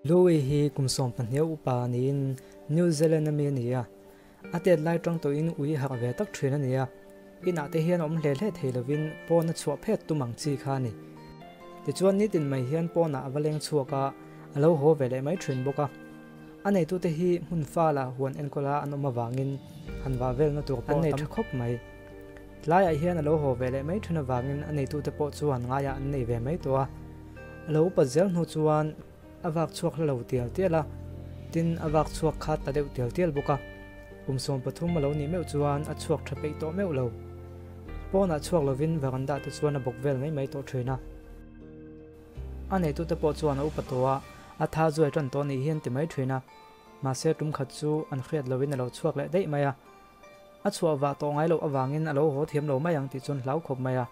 Louis hi kum 12 upa niin New Zealand a mi a ni a, a tet lai tang tawhin ui harh ve tak thin a ni a, inah te hian awm hle hle thei lovin pawn a chhuah phet tum ang chi kha a ni. Tichuan nitin mai hian pawnah a va leng chhuak a, a lo haw ve leh mai thin bawk a. A neitute hi hmun fala huan enkawla an awm avangin han vah velna tur pawh an nei tha khawp mai. Tlaiah hian a lo haw ve leh mai thin avangin a neitute pawh chuan ngaiah an nei ve mai tawh a. A lo upat zel hnu chuan a vak chhuak hla lo tial tial a, tin a vak chhuak kha ta deuh tial tial bawk a. Kum 13 a lo nih meuh chuan a chhuak tha peih tawh meuh lo. Pawnah chhuak lovin veranda te chuan a bawk vel mai mai tawh thin a. A neitute pawh chuan a upa tawh a, a tha zuai tan tawh nih hi an ti mai thin a. Mahse tum khat chu an hriat lovin a lo chhuak leh daih mai a. A chhuah vah tawh ngai loh avangin a lo haw thiam lo mai ang tih chuan hlau khawp mai a.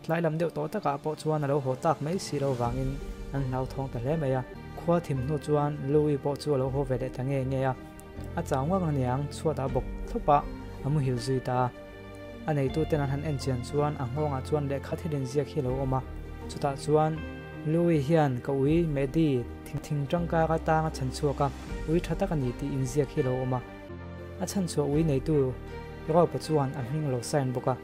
Tlai lam deuh tawh takah pawh chuan a lo haw tak mai si lo vangin an hlau thawng ta hle mai a. Khua thim hnu chuan Louie pawh chu a lo haw ve leh ta nge nge a. A chau ngang aniang chhuat a bawk thlawp a, a muhil zui ta a. A neituten an han en chian chuan a nghawngah chuan lehkha thil inziak hi a lo awm a. Chutah chuan Louie hian ka ui Maddie thing tangkar atang a chhan chhuak a, ui tha tak a ni tih inziak hi a lo awm a. A chhan chhuah ui neitu Ropa chuan a hming lo sign bawk a.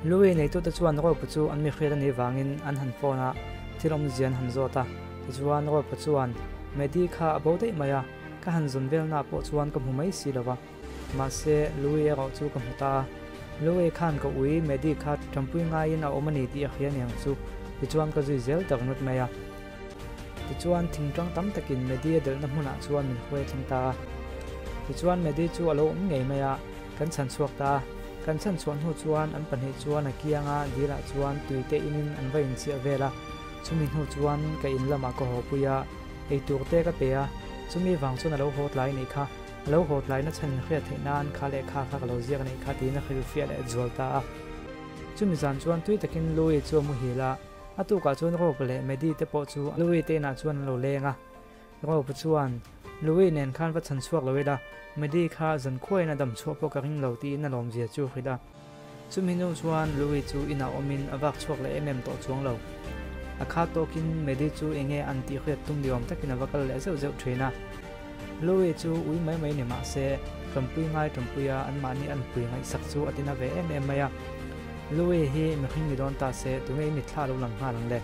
Louie neitute chuan Ropa chu an mi hriat a nih vangin an han phone a, thil awmzia an han zawt a. Tichuan Ropa chuan, Maddie kha a bo daih mai a, ka han zawn velnaah pawh chuan ka hmu mai si lo va. Mahse, Louie erawh chu ka hmu ta a. Louie khan ka ui Maddie kha ṭampui ngaiin a awm a ni tih a hria niang chu. Tichuan ka zui zel tak ngut mai a. Tichuan thingṭang tam takin Maddie a delhna hmunah chuan min hruai thleng ta a. Tichuan Maddie chu a lo awm ngei mai a, kan chhan chhuak ta a. Kan chhan chhuah hnu chuan an pahnih chuan a kianga dilah chuan tui te inin an va inchiah vel a. Chumi hnu chuan ka in lamah ka haw pui a, eitur te ka pe a, chumi vang chuan a lo haw tlai nih kha. A lo haw tlaina chhan inhriat theih nan kha lehkha kha ka lo ziak a nih kha tiin a hrilhfiah leh zual ta a. Chumi zan chuan tui takin Louie chu a muhil a, a tukah chuan Rope leh Maddie te pawh chu Louie te inah chuan an lo leng a. Rope chuan, Louie nen khan va chhan chhuak lo ila, Maddie kha zan khuaiin a dam chhuah pawh ka ring lo tiin a lawmzia chu hrilh a. Chumi hnu chuan Louie chu inah awmin a vak chhuak leh em em tawh chuang lo. A kha tawkin Maddie chu enge an tih hriat tum ni awm takin a va kal leh zeuh zeuh thin a. Louie chu ui mai mai ni mah se, ṭampui ngai ṭampuia anmahni an pui ngaihsak chu a tina ve em em mai a. Louie hi mihring ni dawn ta se, tunge i mitthla lo lang nghal ang le?